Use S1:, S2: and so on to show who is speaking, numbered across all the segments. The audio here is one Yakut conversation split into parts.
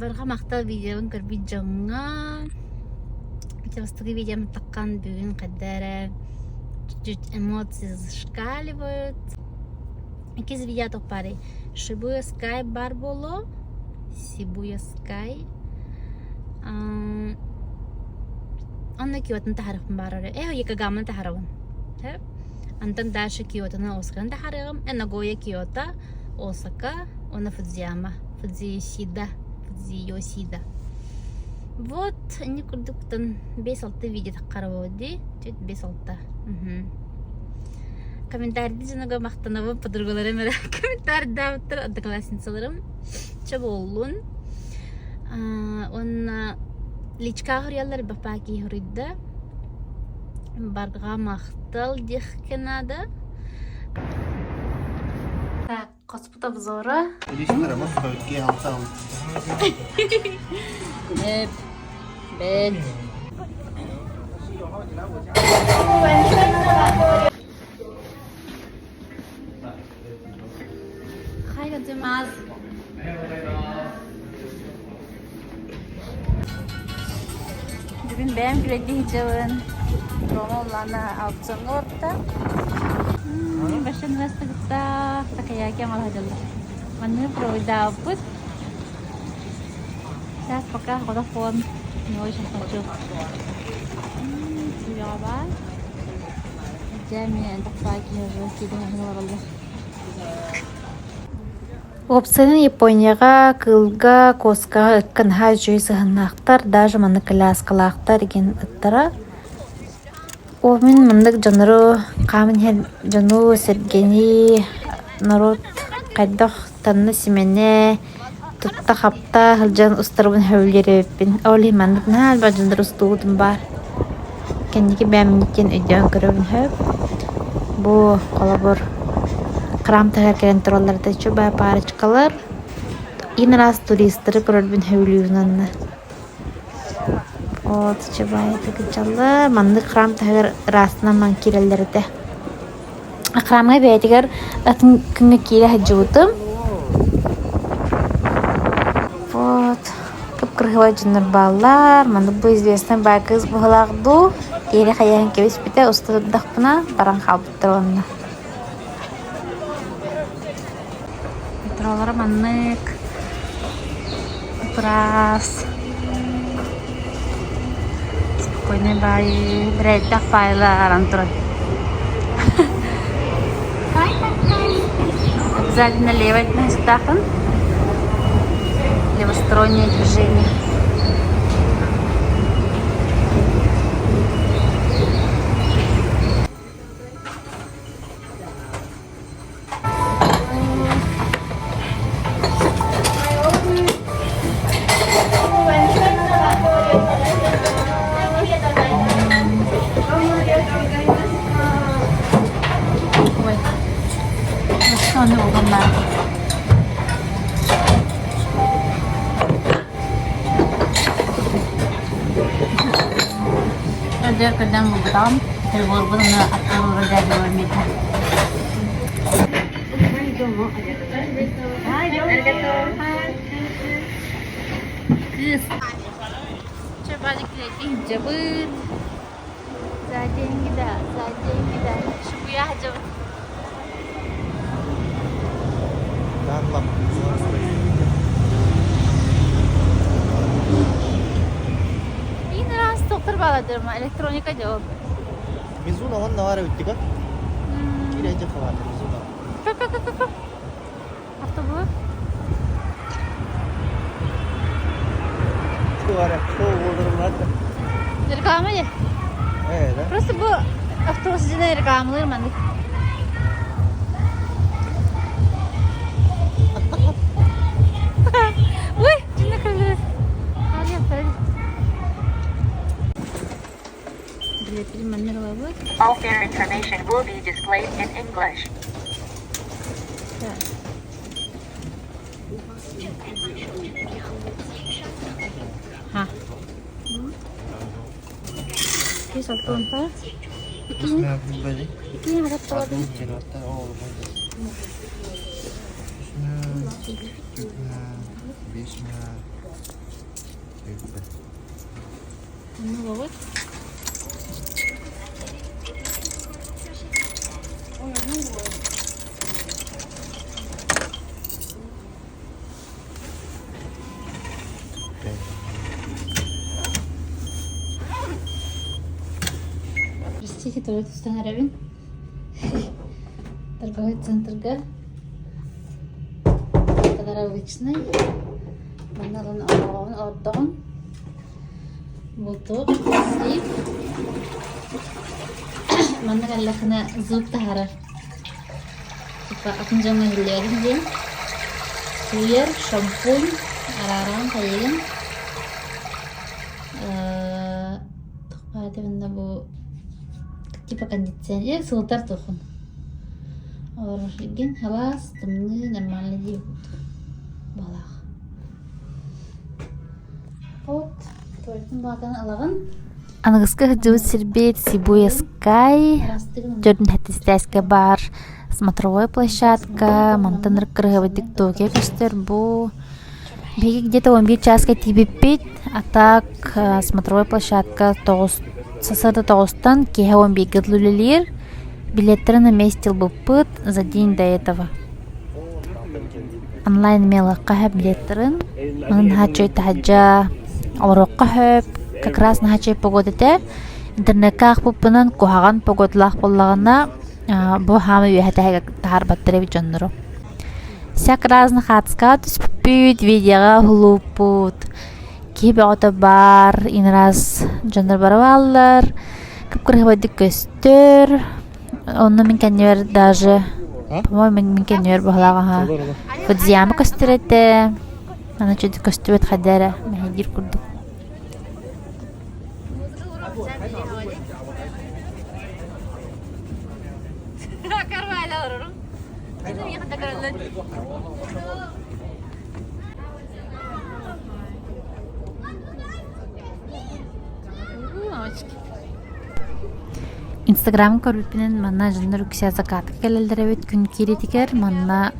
S1: Барҕа махтал видеобын көрбүт дьоҥҥо. Ити бастакы видеом таххан бүгүн хайда эрэ чуть-чуть эмоции зашкаливают. Иккис видео тохпарый. Shibuya Sky бар буолуо. Shibuya Sky. Онно Киотоны таһарыахпын баарар. Э, Йокогаманы таһарабын. Антон дальше Киотоны Осаканы таһарыаҕым. Нагоя Киото, Осака, уонна Фудзияма. Фудзиосида. Фудзиосида. Вот, ини курдуктан 5-6 видео таххарабы дии. Чуть 5-6. Комментарийды дьоного махтанабын, подругаларым эрэ комментарийдаабыттар одноклассницаларым. Чэ буоллун. Уонна личка хоруйаллар бапаа киһи хоруйда. Барҕа махтал диэххэ наада. Так, хоспут обзора. Бэт. Бэт. はい、ございます。Бүгүн бэйэм күлэйдии сылдьабын. Рома улаана аукционҥа олорто. Башын ырастыгыттаах такаяки оҥоро сылдьаллар. Манныгы провайдаабыппыт. Сейчас пока ходох буолан не очень хочу. Сүрэҕэ баар. Дьэ, мин элбэх киһи уже киирэн олороллор.
S2: Уопсайынан Японияҕа кыылга, куоскаҕа ыкка наһаа үчүгэй сыһыаннаахтар, даже маннык коляскалаахтар игин ыттара. Ол мин маннык дьоннору хааман иһэр дьону сэргэни норуот хайдах танна-симэнэ, тутта-хапта сылдьан устарбын сөбүлүүр эбиппин. Ол иһин маннык наһаа элбэх дьоннору устуубутум баар. Кэнники бэйэм өйдөөн көрөбүн сөп. Бу холобур храм таһыгар кэлэн тураллар да чубай парочкалар иин араас туристары көрөрбүн сөбүлүүбүн уонна вот чубай тыгычаллар маннык храм таһыгар ыраастанан ман киирэллэр этэ. Храмҥа бэйэтигэр атын күҥҥэ киирэ сылдьыбытым. Вот кып-кырыһыбай дьоннор бааллар. Маннык бу известный баай кыыс быһыылаах дуу, тиэрэ хайыһан кэбиспитэ, уста турдахпына баран хаалбыттар уонна.
S1: Метролара маннык ыраас, спокойный баайы, бэрэйдэх баайылар туран. Обязательно левой сыттаахын. Левостороннее движение. Ой, ону угуннар. Өдөр көрдөн булбутаҕым, приборбун аны аттылыырга дьарыгырмыта. Кыыс. Чэ, баадьык сылдьабыт. За деньги да, за деньги да. Шубуйа сылдьабыт. Иин ыраас доктор баладырма, электроника дьол.
S3: Мизуно онно баар эбиттик Киирэ хавата Мизуно.
S1: Ка-ка-ка-ка. Автобус. Реклама не?
S3: Да?
S1: Просто бу автобус дьиэ рекламалыыр маннык. Ой, дьиэ кэллэр. Билетин манна ылабыт.
S4: All fare information will be displayed in English.
S1: Так. Ха. Кис алтонта. Иккини хататталабын. Онно олоҕут. Простите, туора түстэн эрэбин. Торговый центрга подарочный. Манна ылан оҕоҕун олордоҕун. Бултук, слив. Манна кэллэххинэ звук таһаарар. Типа атын дьоҥҥо иһиллээбин диэн. Сууйар, шампунь, араараан хайыгын. Туох баар этэ манна бу типа кондиционер сылытар туохун. Олорор сиргин халаас, тымныы, нормально дии баалаах. Вот, туалеттын баҕатын ылаҕын.
S2: Аныгыскы сылдьыбыт сирбит Сибуевскай төрдүн сэттистээскэ баар смотровой площадка, мантан кырыһабытык Токио көстөр бу биһиги где-то 11 чааска тиийбиппит, а так смотровой площадка тоҕус сарсыарда тоҕустан киэһэ 11-гэ дылы үлэлиир. Билеттэрин на месте ылбыппыт за день до этого. Онлайн эмиэ ылыахха сөп билеттэрин. Онон наһаа үчүгэй таһырдьа олоруохха сөп. Как раз наһаа үчүгэй погода этэ. Интернеккэ аахпыппынан куһаҕан погодалаах буоллаҕына бу хаама үөһэ таһаарбаттар эбит дьоннору. Всяк разных хаатыскаҕа түспүппүт, видеоҕа уһулууппут. Киһи бөҕөтө баар, ин раз дьоннор бары бааллар. Кып-кырыһыбайдык көстөр. Онно мин кэннибэр даже, по-моему, мин кэннибэр баһылаах аһа Фудзияма көстөр этэ. Аны чөдү көстүбэт хайда эрэ мэһэйдиир курдук. Инстаграмын көрбүппүнэн манна дьоннор үксэ закатка кэлэллэр эбит күн киириитигэр манна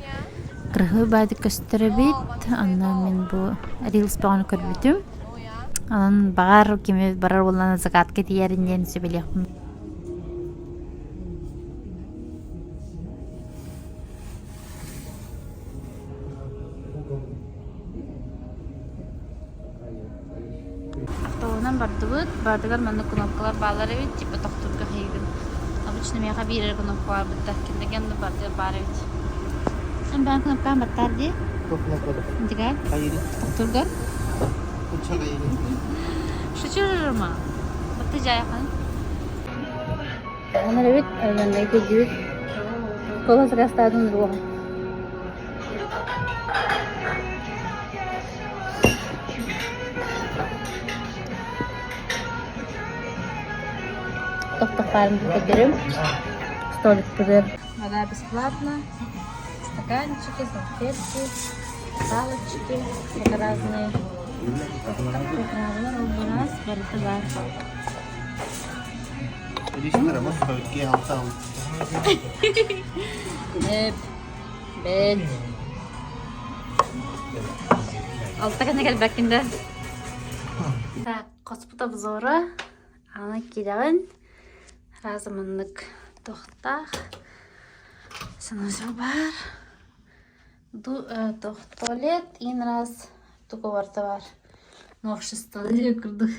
S2: кырыһы баайдык көстөр эбит онно мин бу рилс бөҕөнү көрбүтүм онон баҕар кими барар буоллаҕына закатка тиийэрин диэн сүбэлиэхпин
S1: Автобуһунан бардыбыт, барытыгар маннык кнопкалар бааллар эбит, типа тохтуурга хайыгын. Обычно миэхэ биир эрэ кнопка баар бытта, кинилэргэ онно барытыгар баар эбит. Эн бэйэҥ кнопкаҕын баттаар дии.
S3: Туох кнопкада?
S1: Интигээ?
S3: Хайыгын?
S1: Тохтуургар?
S3: Куча хайыгын?
S1: Шучу жырма. Батты жайхан. Онор эбит, манна кэлдибит. Кола сакастаатын уруоҕа. Тохтохпарын көрдөрүм. Столикпытыгар вода бесплатно, стаканчики, салфетки, палочки, разные. Приправалар ол-бураас барыта баар. Эп, бэт. Алта гына кэлбэккин да. Так, хоспут обзора. Аны киирэҕин. Сразу маннык туохтаах. Санузел баар. Туох туалет иин раз тугу барыта баар. Новшестволыы курдук.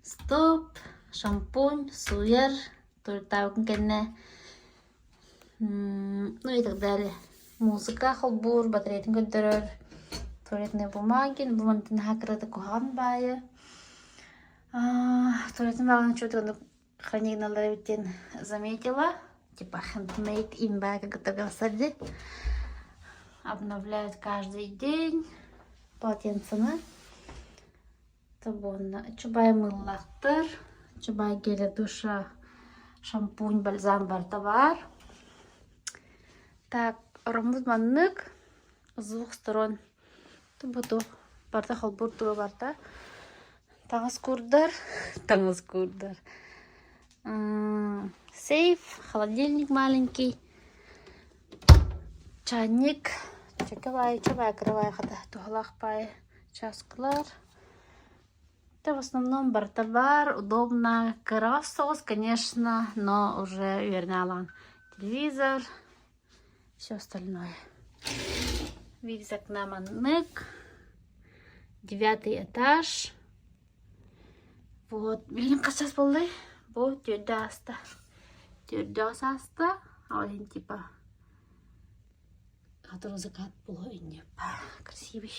S1: Стоп, шампунь, сууйар, туалеттаабыккын кэннэ ну и так далее. Музыка холбуур, батареятын көрдөрөр, туалетные бумаги, бу мантан наһаа кырата куһаҕан баайы. Туалетын баҕаны чуотугунук хранигналар эбит диэн заметила. Типа handmade in bag кытта дии. Обновляют каждый день полотенцаны. Тобуонна чубай мыллахтар, чубай геля душа, шампунь, бальзам барыта баар. Так, ороммут маннык с двух сторон тубуту барыта холбуур туга барыта. Таҥас куурдар, таҥас куурдар. Сейф, холодильник маленький, чайник, чөкө баайы, чөбай кыра баайы хата туһалаах баайы чааскылар. Это в основном барыта баар, удобно. Кыараҕас соҕус, конечно, но уже үөрэнэ аалаҕын. Телевизор, все остальное. Вид из окна маннык. Девятый этаж. Вот, билигин хас чаас буоллай? Бу төрдө ааста. Төрдө ааста. Ол иһин типа сотору закат буолуо инньэ. Красивый.